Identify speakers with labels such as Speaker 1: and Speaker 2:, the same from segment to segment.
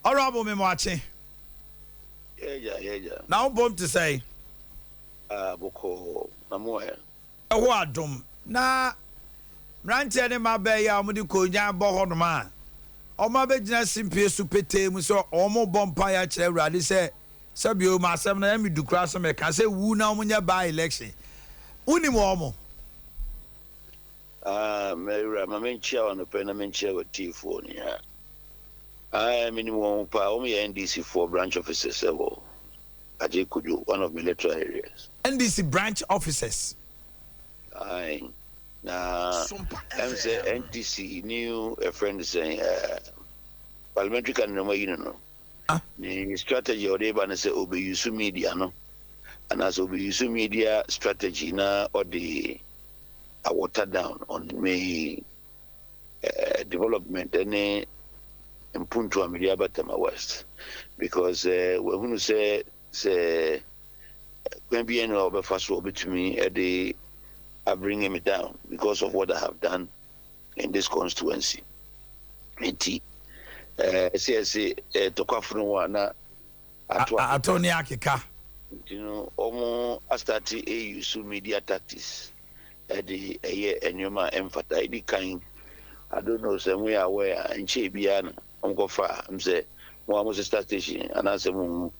Speaker 1: Honorable, Memoache.
Speaker 2: Yɛgya, yɛgya.
Speaker 1: Na wo bom te sɛ?
Speaker 2: Ah, bɔkɔɔ na mo ɛ?
Speaker 1: Ɛhɔ adom. Na mmeranteɛ ne mmabaa yi a wɔde konnwa bɔ hɔnom a wɔn abɛgyina simpie so petee mu sɛ wɔn bɔ mpaeɛ akyerɛ Awurade sɛ sɛbio ma asɛm no ɛmi du koraa so mɛka sɛ wu na wɔn nyɛ by election, wonim wɔn mo?
Speaker 2: Ah, mɛwura, ma menkyia wo anɔpɛ na menkyia w'atiefoɔ nyinaa. Ah, menim wɔn paa. Wɔn yɛ NDC foɔ branch officers ɛwɔ Adjei Kojo, one of my electoral areas.
Speaker 1: NDC branch officers?
Speaker 2: Aye. Na sɛ NDC new a friend saying parliamentary candidate no yi no, ne strategy a ɔde ba no sɛ ɔbɛuse media no anaasɛ ɔbɛuse media strategy na ɔde a water down on me development ne mpuntu a mede aba Tema West, because wahunu sɛ kwan bi ne a ɔbɛfa so ɔbɛtumi de bring me down because of what I have done in this constituency. Nti ɛsɛ ɛsɛ tɔkwafo no wɔ a na ato.
Speaker 1: Ato ne akeka.
Speaker 2: Nti no ɔmo astart ɛuse media tactics ɛde ɛyɛ nneɛma a ɛmfata. Ɛdi kan, I don't know sɛ mo yɛ aware a, nkyɛn biara na ɔmo kɔfa m sɛ mo a mo sister station anaasɛ mo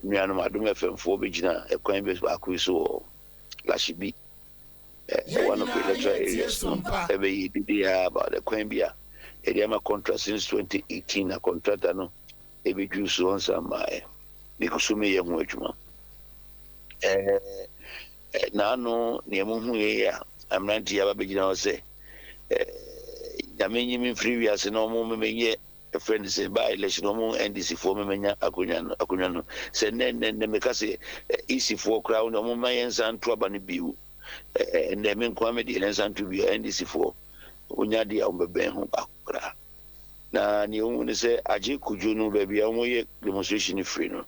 Speaker 2: nuanom Adom FM foɔ bɛgyina ɛkwan bi baako yi so wɔ Lashibi, one of the electoral areas no, ɛbɛyɛ bibiara about ɛkwan bi a yɛde ama contract since 2018 na contractor no ɛbɛduru so ɔnsa mmaeɛ. Megu so meyɛ ho adwuma. Naano nea muhu yɛ a mmeranteɛ aba bɛgyina hɔ sɛ Nyame nyi me mfiri wiase na ɔmo memenyɛ ɛfrɛ no sɛ by election, ɔmo NDC foɔ memenya akonnwa no sɛ nnɛ meka sɛ EC foɔ koraa wo ɔmo ma yɛn nsa nto aba no bio. Nnɛ me nkoa me deɛ ne nsa nto bio. NDC foɔ wonya deɛ a wɔbɛbɛn ho baako koraa na nea ɔhu ne sɛ Adjei Kojo no, baabi a wɔyɛ demonstration no firi no,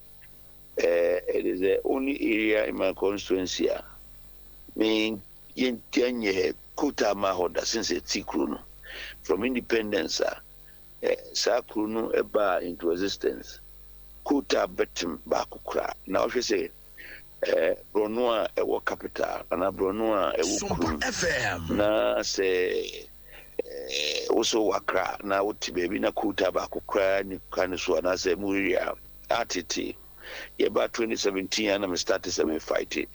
Speaker 2: it is the only area in my constituency a me yɛnyɛ coal tar ma hɔ da since ɛti kuro no from independence a saa kuro no ɛbaa into existence. Coal tar bɛtem baako koraa na ɔhwɛ sɛ borɔno a ɛwɔ capital anaa borɔno a ɛwɔ kurom na sɛ wosɛ wɔ Accra na wote baabi na coal tar baako koraa ni kwa no so anaasɛ mu area atete. Yɛba 2017 a na me start sɛ me fight it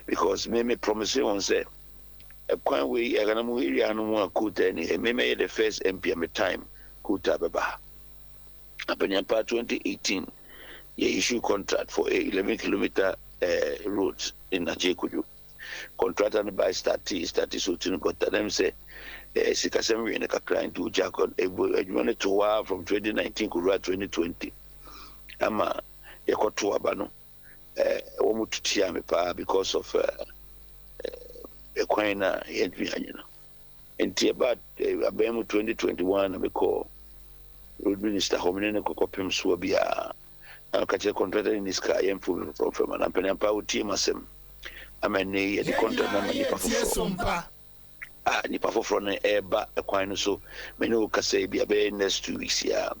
Speaker 2: because me promise wɔn sɛ ɛkwan wei ɛkana mu area no mu a coal tar ni, me mɛyɛ the first MP a me time coal tar bɛba ha. Apanyampa 2018 yɛ issue contract for a 11 kilometer road in Adjei Kojo. Contractor no by start so tu no gɔta nam sɛ sikasɛm wie no kakra nti ogya adwuma no to hɔ from 2019 kɔwura 2020 ama yɛkɔto aba no. Wɔn mu tutia me paa because of ɛkwan na yɛntumi anyɛ no. Nti ɛba abɛn mu 2021 na mekɔ road minister hɔ, mene ne kɔkɔpem soɔ biara na meka kyerɛ contractor ne sika yɛmfo bi foforɔ mfrɛ ma na mpanyampa wotie m asɛm ama nnɛ yɛde contract no ama nipa foforɔ a nipa foforɔ no ɛreba ɛkwan no so. Me ne wo kasa yi bi a bɛyɛ next 2 weeks a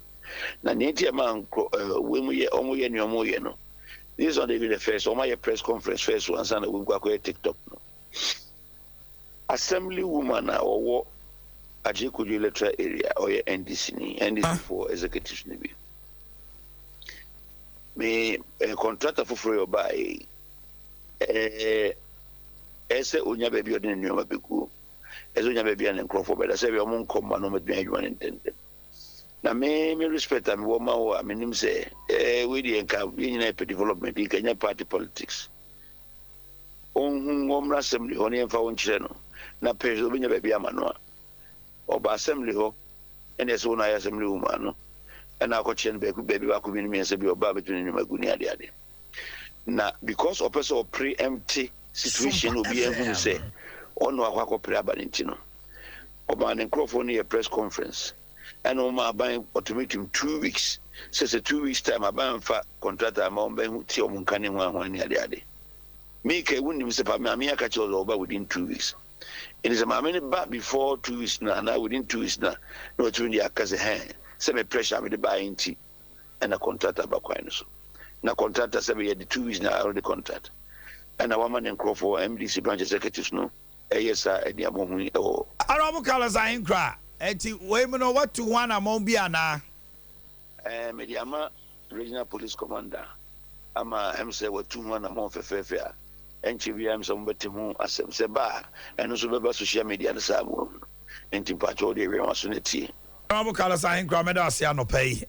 Speaker 2: na nea nti ɛma nkorɔ wei mu yɛ ɔmo yɛ nea ɔmo yɛ no, this is not even the first. Ɔmo ayɛ press conference first ansa na wɔn akɔyɛ TikTok no. Assembly woman a ɔwɔ Adjei Kojo electoral area, ɔyɛ NDC ni, NDC foɔ executives ni bi me contractor foforɔ yɛ ɔbaa yi ɛsɛ onya baabi a ɔde ne nneɛma bɛgu, ɛsɛ onya baabi a ne nkurɔfoɔ bɛda sɛ ɛbi ɔmo nkɔ mma no ɔmo adwuma ne ntɛntɛm. Na me respect a mewɔ ma wo a menim sɛ wei deɛ nka yɛn nyinaa yɛpɛ development, nka nyɛ party politics. Ɔnhu wɔmmra assembly hɔ ne yɛmfa wo nkyerɛ no na pɛ sɛ wobɛnya baabi ama no a ɔba assembly hɔ ɛne ɛsɛ wo no ayɛ assembly woman no ɛna akɔkyerɛ no baabi baako, mmienu, mmiɛnsa bi ɔba bɛtumi ne nnwuma gu ne adeade. Na because ɔpɛ sɛ ɔpere empty situation na obi ahunu sɛ ɔno akɔpere aba ne nti no, ɔmaa ne nkurɔfoɔ no yɛ press conference ɛna ɔma aban ultimatum 2 weeks sɛ 2 weeks time aban mfa contractor ama wɔn bɛhu tie wɔn nka ne ho ahoa ne adeade. Mika ewu nim sɛ pa maame aka kyerɛ ɔsɛ ɔba within 2 weeks, ɛnti sɛ maame no ba before 2 weeks na anaa within 2 weeks na watumi de aka sɛ hɛn sɛ me pressure mede baeɛ nti. Ɛna contractor ba kwan no so na contractor sɛ bɛyɛ de 2 weeks na already contract ɛna wama ne nkurɔfoɔ MDC branch executives no ɛyɛ saa ɛde amɔ ho yi ɛwɔ.
Speaker 1: Honorable Carlos Ahenkorah, ɛnti wei mu no watu ho anammɔn bi anaa?
Speaker 2: Mede ama regional police commander ama sɛ watu ho anammɔn fɛfɛɛfɛ a ɛnkyɛ biara sɛ mobɛte ho asɛm sɛ ba a, ɛno nso bɛba social media no saa mu ahunu. Nti mpakyɛ wode awia so no tie.
Speaker 1: Honorable Carlos Ahenkorah, mɛda ase anɔpa yi.